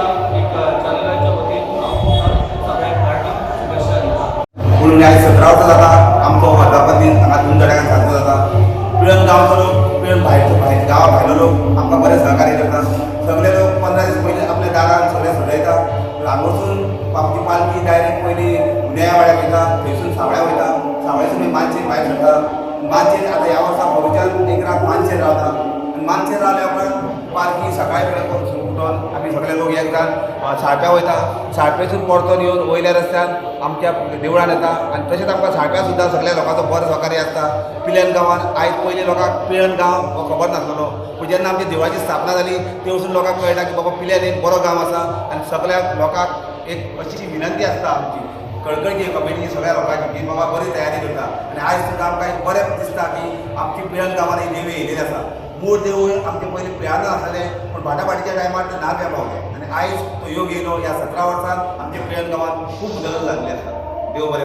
आमच्या एक चॅनलाच्या वतीन हांव तुमकां सगळ्यांक हार्दीक शुभेच्छा दिता. म्हणून आयज 17 वर्सां जाता आमचो वर्धापन दीन हांगा धुमधडाक्यान साजरो जाता. पिळर्ण गांवचो लोक, पिळर्ण भायलो भायर गांवा भायलो लोक आमकां बरे सहकार्य करता. सगळे लोक 15 दीस पयलीं आपल्या दारान सगळे सजयता. हांगासून आमची पालखी डायरेक्ट पयलीं नेया वाड्याक वयता, थंयसून सावळ्या वयता, सावळ्यासून मानशेन भायर सरता. मानशेन आतां ह्या वर्सा भविश्यान एक रात मानशेन रावता आनी मानशेन रावल्या उपरांत पालखी सकाळी फुडें उठोन आमी सगळे लोक एक जावन साळप्या वयता. साळपेसून परतून येवन वयल्या रस्त्यान आमच्या देवळान येता आनी तशेंच आमकां साळप्या सुद्दां सगळ्या लोकांचो बरो सहकार्य आसता. पिळर्ण गांवान आयज पयलीं लोकांक पिळर्ण गांव हो खबर नासलेलो, पूण जेन्ना आमच्या देवळाची स्थापना जाली ते वचून लोकांक कळटा की बाबा पिळर्ण एक बरो गांव आसा. आनी सगळ्या लोकांक एक अशी विनंती आसता आमची कळकळची कमिटी सगळ्या लोकांची की बाबा बरी तयारी करता. आनी आयज सुद्दां आमकां एक बरें दिसता की आमची पिळर्ण गांवान ही देवी येयलेली आसा. मूळ देवूळ आमचें पयलीं पिळर्णां आसलें, पूण भाटाभाटीच्या टायमार तें नाव्या पावलें आनी आयज तो योग येयलो. ह्या 17 वर्सांत आमच्या पिळर्ण गांवान खूब उदरगत जाल्ली आसा. देव बरें.